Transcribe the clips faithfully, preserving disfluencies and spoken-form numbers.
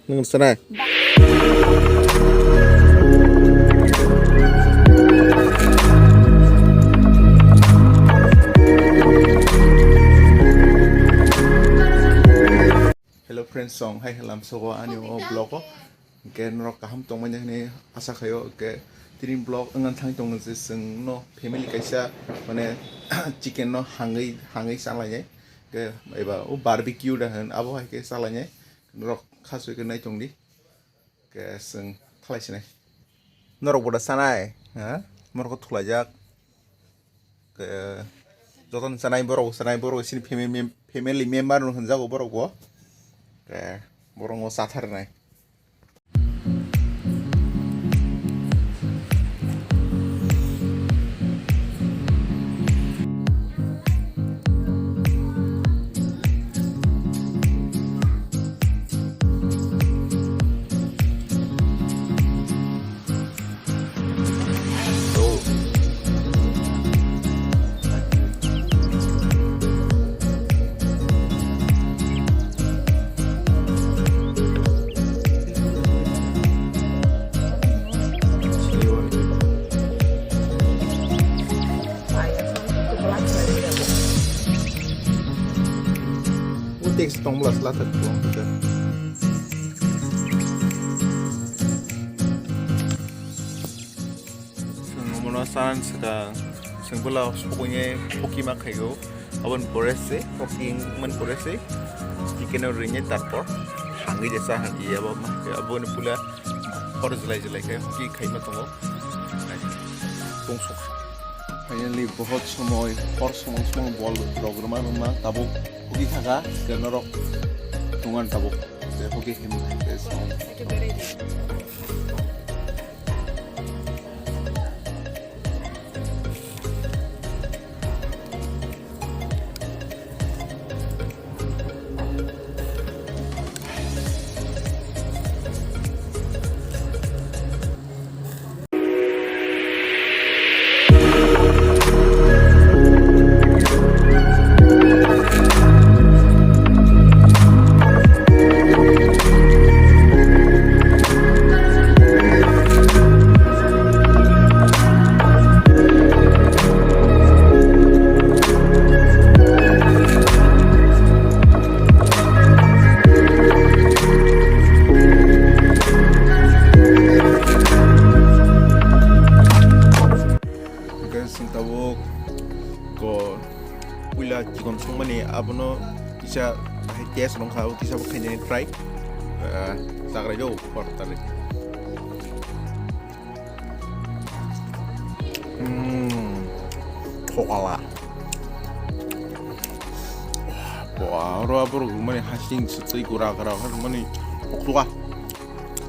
Nwng sanai. Hello friends, song hai halam sogo ani o vlog o. Hwnkhe norok kaham tongmani hwnwi asa khaio. Hwnkhe tini vlog wngna thang tongo je chwng no family kaisa mane chicken no hangwi hangwi chalainai. Hwnkhe eba o barbecue da hwn abo hai khe chalainai. Norok khasoi khe nai tongdi. Hwnkhe chwng thalai sinai. Norok bo da sanai, ha? Norok thulaijak. Ke, jotono chanai borok, chanai borok, chini family mem-, family member no hwnjago borok bo. Ke, borok no chatharnai. O text tong bwla sla thak tong khe. Chwng omono chan swkang, chwng bwla sogwi hoki ma khaio. Aboni pore se hoki wngmani pore se chicken o rinai, tarpor hangwi je cha hwnwi abo ma, aboni pula hor jwlai jwlai khe hoki khaima tongo. Tungsuk. Finally, bohot somoi, hor somoi, somoi bol rok rwma rwma tabuk hoki thaka, je norok tongan tabuk, je hoki him, je somoi. Hwnkhe chwng tabuk ko puila chikon songmani abono kisa bahai test rwngkha, abo kisa bo khainani try, ah, chakrai do, hor tarwi. Hmm, thokala. Bo aro aborok rwmani hasing se twi gura gra rwmani koktoka.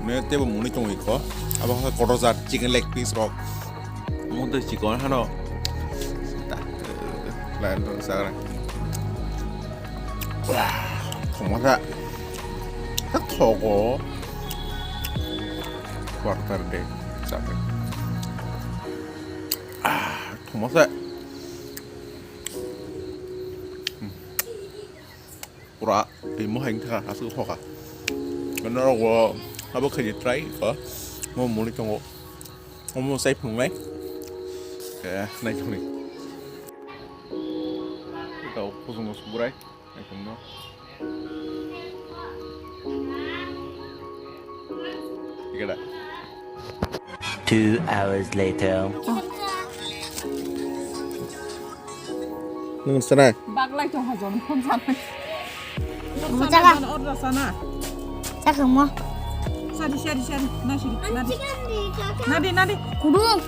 Ne tebo mwnwi tongwi kho. Abo khe kotor jat chicken leg piece rok. Omo tei chikon hano. Line rok jagra. Thoma kha. Kha thogo. Quarter day. Jagra. Ah, thoma kha. Pura twi mohai wngkha aswk hoka. Norok bo abo khaidi try kha. Mo mwnwi tongo. Omo sai phunuknai. Eh, naithokni. Tao khujungo subrai. Naithokno. Ikeda. Two hours later. Nwng sana? Baglai tong hajom phone sana. Omo chaka. Order sana. Chakha mo. Sari, sari, sari. Nasi, nadi. Nadi, nadi. Kudung.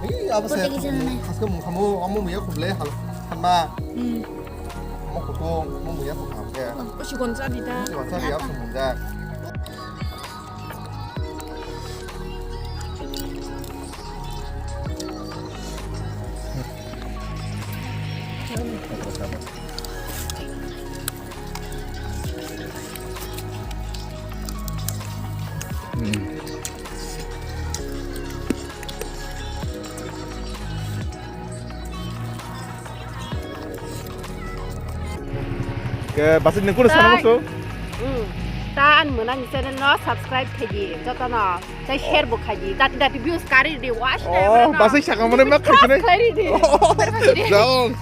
Ei, apa saya? Haske mung kamu, kamu muya kuble hal, hal ma. Hmm. Omo kutung, omo muya kutung ke. O sikon sa di ta. Sikon sa di, aku mung ja. Ke basi nung kuno sana musu? Hmm. Ta an mwnang ni channel no subscribe khaidi jotono. Tai share bo khaidi. Dati dati views kari di watch time. Oh, basi saka mane ma khaisine. Khairi di. Jong.